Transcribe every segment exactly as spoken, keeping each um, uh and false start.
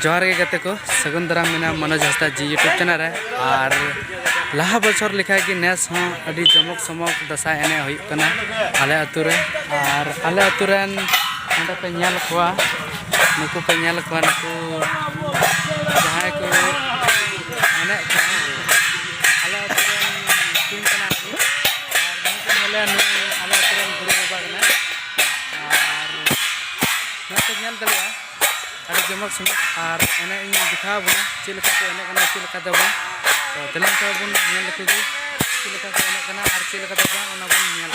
ᱡᱚᱦᱟᱨ ᱜᱮ ᱜᱟᱛᱮ ᱠᱚ, ᱥᱟᱹᱜᱩᱱ ᱫᱟᱨᱟᱢ ᱢᱮᱱᱟᱜᱼᱟ ᱢᱚᱱᱳᱡᱽ ᱦᱟᱸᱥᱫᱟ ᱡᱤ YouTube ᱪᱮᱱᱮᱞ ᱨᱮ᱾ ᱟᱨ ᱞᱟᱦᱟ ᱵᱚᱪᱷᱚᱨ ᱞᱮᱠᱟ ᱜᱮ ᱱᱮᱥ ᱦᱚᱸ ᱟᱹᱰᱤ ᱡᱚᱢᱚᱠ ᱥᱚᱢᱚᱠ ᱫᱟᱸᱥᱟᱭ ᱮᱱᱮᱡ ᱦᱩᱭᱩᱜ ᱠᱟᱱᱟ ᱟᱞᱮ ᱟᱹᱛᱩ ᱨᱮ᱾ ᱟᱨ ᱟᱞᱮ ᱟᱹᱛᱩ ᱨᱮᱱ ᱱᱚᱰᱮ ᱯᱮ ᱧᱮᱞ ᱠᱚᱣᱟ, ᱱᱩᱠᱩ ᱯᱮ ᱧᱮᱞ ᱠᱚᱣᱟ, ᱱᱩᱠᱩ ᱡᱟᱦᱟᱸᱭ ᱠᱚ ᱮᱱᱮᱡ ᱠᱟᱱᱟ, ᱟᱞᱮ ᱟᱹᱛᱩ ᱨᱮᱱ ᱴᱤᱢ ᱠᱟᱱᱟ ᱠᱚ᱾ ᱟᱨ ᱱᱩᱠᱩ ᱧᱮᱞᱮᱭᱟ, ᱱᱩᱭ ᱟᱞᱮ ᱟᱹᱛᱩ ᱨᱮᱱ ᱜᱩᱨᱩ ᱵᱟᱵᱟ ᱠᱟᱱᱟᱭ᱾ ᱟᱨ ᱱᱚᱛᱮ ᱧᱮᱞ ᱫᱟᱲᱮᱭᱟᱜᱼᱟ, ᱟᱹᱰᱤ ᱡᱚᱢᱚᱠ ᱥᱚᱢᱚᱠ ᱟᱨ ᱮᱱᱮᱡ ᱤᱧ ᱫᱮᱠᱷᱟᱣ ᱟᱵᱚᱱᱟ, ᱪᱮᱫ ᱞᱮᱠᱟ ᱠᱚ ᱮᱱᱮᱡ ᱠᱟᱱᱟ, ᱪᱮᱫ ᱞᱮᱠᱟ ᱫᱚ ᱵᱟᱝ᱾ ᱛᱚ ᱫᱮᱞᱟ ᱛᱚᱵᱮ ᱵᱚᱱ ᱧᱮᱞ ᱞᱮᱠᱚ ᱜᱮ, ᱪᱮᱫ ᱞᱮᱠᱟ ᱠᱚ ᱮᱱᱮᱡ ᱠᱟᱱᱟ ᱟᱨ ᱪᱮᱫ ᱞᱮᱠᱟ ᱫᱚ ᱵᱟᱝ, ᱚᱱᱟ ᱵᱚᱱ ᱧᱮᱞ᱾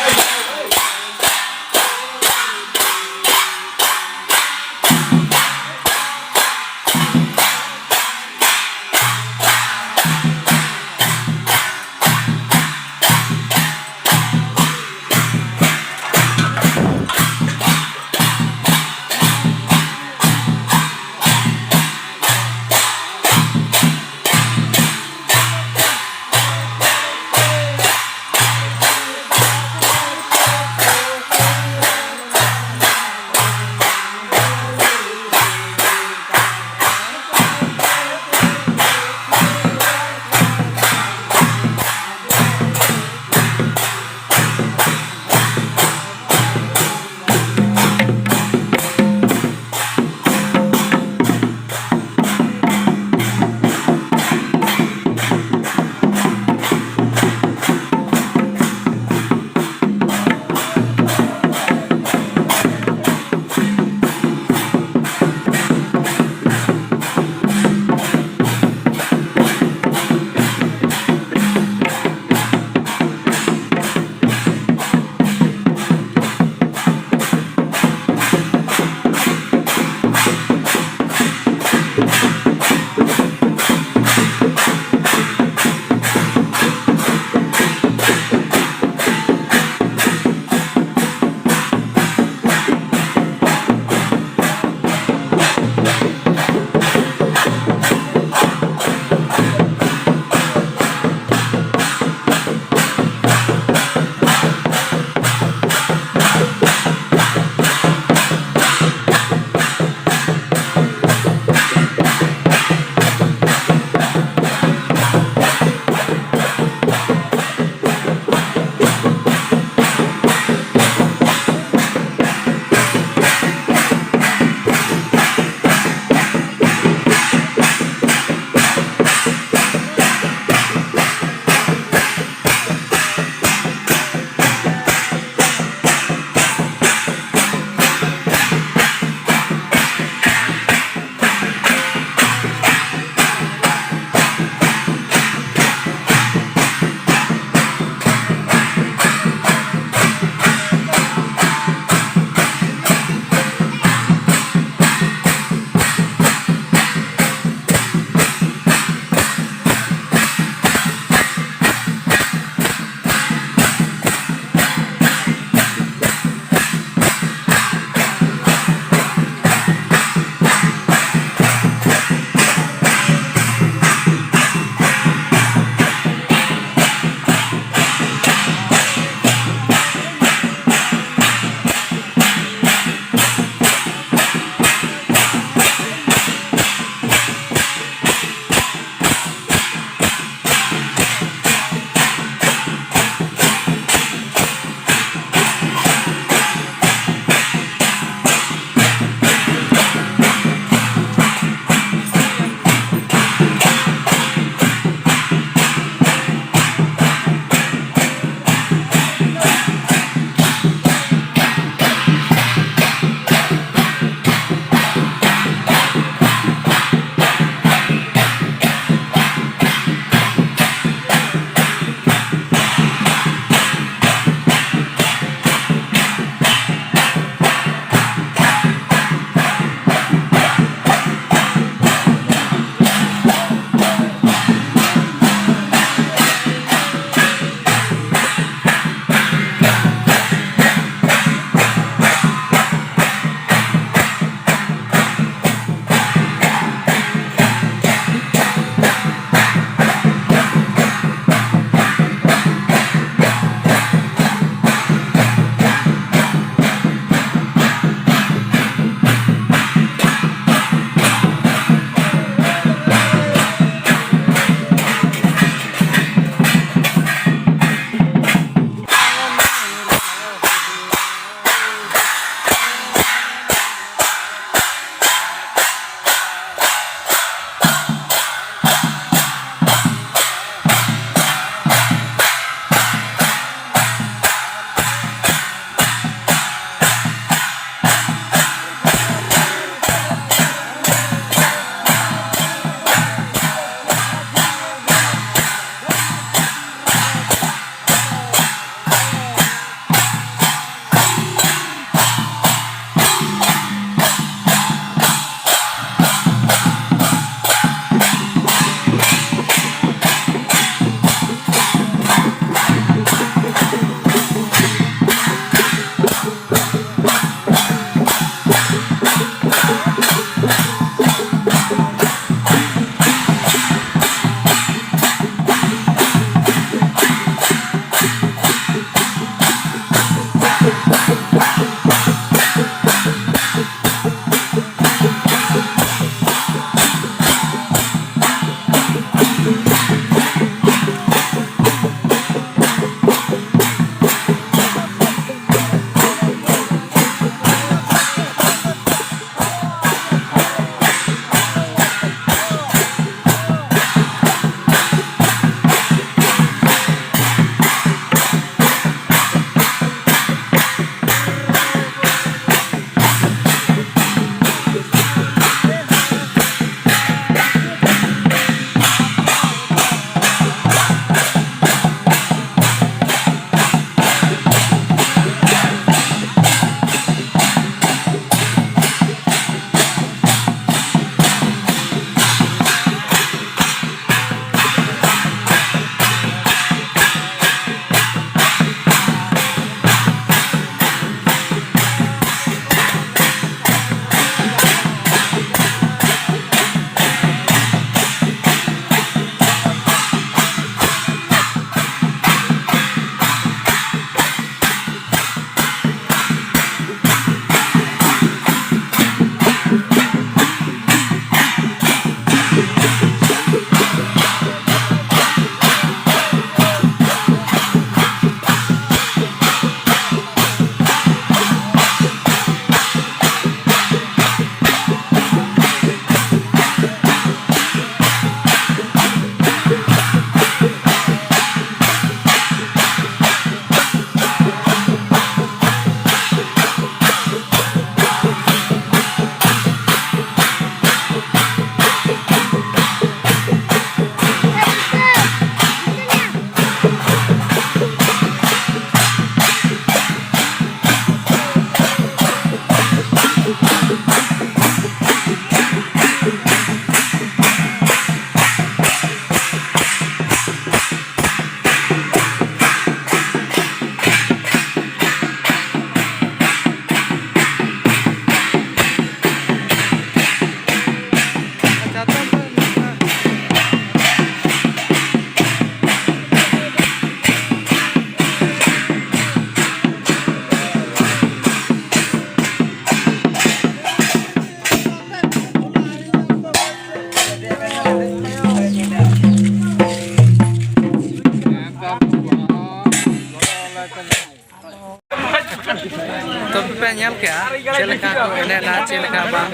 ᱠᱮᱜᱼᱟ, ᱪᱮᱫ ᱞᱮᱠᱟ ᱠᱚ ᱮᱱᱮᱡ ᱮᱫᱟ, ᱪᱮᱫ ᱞᱮᱠᱟ ᱵᱟᱝ᱾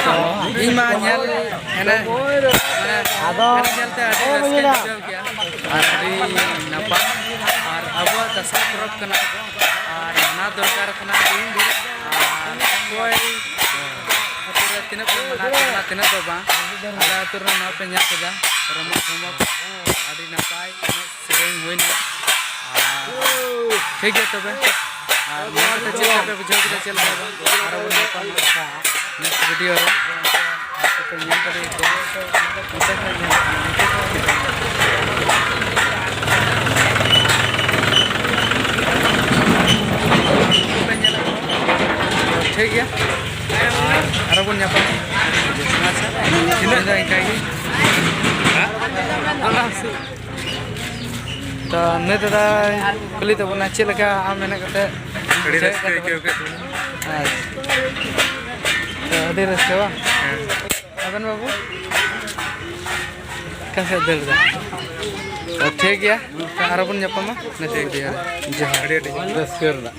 ᱛᱚ ᱤᱧ ᱢᱟ ᱧᱮᱞ, ᱮᱱᱮᱡ, ᱢᱟᱱᱮ, ᱟᱫᱚ ᱮᱱᱮᱡ ᱧᱮᱞᱛᱮ ᱟᱹᱰᱤ ᱨᱟᱹᱥᱠᱟᱹᱧ ᱵᱩᱡᱷᱟᱹᱣ ᱠᱮᱜᱼᱟ ᱟᱨ ᱟᱹᱰᱤ ᱱᱟᱯᱟᱭ᱾ ᱟᱨ ᱟᱵᱚᱣᱟᱜ ᱫᱟᱸᱥᱟᱭ ᱯᱚᱨᱚᱵᱽ ᱠᱟᱱᱟ ᱟᱨ ᱢᱟᱱᱟᱣ ᱫᱚᱨᱠᱟᱨ ᱠᱟᱱᱟ ᱫᱤᱱ ᱫᱤᱱ᱾ ᱟᱨ ᱚᱠᱚᱭ ᱟᱹᱛᱩ ᱨᱮ ᱛᱤᱱᱟᱹᱜ ᱠᱚ ᱢᱟᱱᱟᱣ ᱠᱟᱱᱟ, ᱛᱤᱱᱟᱹᱜ ᱫᱚ ᱵᱟᱝ, ᱟᱞᱮ ᱟᱹᱛᱩ ᱨᱮ ᱱᱚᱣᱟ ᱯᱮ ᱧᱮᱞ ᱠᱮᱫᱟ, ᱨᱚᱢᱚᱡᱽ ᱡᱚᱢᱚᱡᱽ, ᱟᱹᱰᱤ ᱱᱟᱯᱟᱭ ᱮᱱᱮᱡ ᱥᱮᱨᱮᱧ ᱦᱩᱭᱱᱟ᱾ ᱟᱨ ᱴᱷᱤᱠ ᱜᱮᱭᱟ ᱛᱚᱵᱮ, ᱟᱨ ᱱᱚᱣᱟ ᱠᱟᱛᱮ ᱪᱮᱫ ᱞᱮᱠᱟ ᱯᱮ ᱵᱩᱡᱷᱟᱹᱣ ᱠᱮᱫᱟ, ᱪᱮᱫ ᱞᱮᱠᱟ ᱵᱟᱝ? ᱟᱨᱚ ᱵᱚᱱ ᱧᱟᱯᱟᱢᱟ next video ᱨᱮ᱾ ᱟᱨ ᱯᱮ ᱧᱮᱞ ᱫᱟᱲᱮᱭᱟᱜᱼᱟ᱾ ᱴᱷᱤᱠ ᱜᱮᱭᱟ, ᱟᱨ ᱟᱨᱚ ᱵᱚᱱ ᱧᱟᱯᱟᱢᱟ᱾ ᱟᱪᱪᱷᱟ, ᱤᱱᱟᱹ ᱫᱚ ᱤᱱᱠᱟ ᱜᱮ᱾ ᱛᱚ ᱱᱩᱭ ᱫᱟᱫᱟᱭ ᱠᱩᱞᱤ ᱛᱟᱵᱚᱱᱟ, ᱪᱮᱫ ᱞᱮᱠᱟ ᱟᱢ ᱮᱱᱮᱡ ᱠᱟᱛᱮ? ᱟᱹᱰᱤ ᱨᱟᱹᱥᱠᱟᱹ ᱟᱹᱭᱠᱟᱹᱣ ᱠᱮᱫ ᱛᱟᱵᱚᱱᱟ᱾ ᱟᱪᱪᱷᱟ, ᱛᱚ ᱟᱹᱰᱤ ᱨᱟᱹᱥᱠᱟᱹ ᱵᱟᱝ? ᱦᱮᱸ᱾ ᱟᱵᱮᱱ ᱵᱟᱹᱵᱩ ᱚᱠᱟ ᱥᱮᱫ ᱫᱟᱹᱲ ᱮᱫᱟ? ᱛᱚ ᱴᱷᱤᱠ ᱜᱮᱭᱟ, ᱟᱨᱚ ᱵᱚᱱ ᱧᱟᱯᱟᱢᱟ next video ᱨᱮ᱾ ᱡᱚᱦᱟᱨ᱾ ᱟᱹᱰᱤ ᱟᱹᱰᱤ ᱡᱚᱦᱟᱨ᱾ ᱨᱟᱹᱥᱠᱟᱹ ᱨᱮᱱᱟᱜ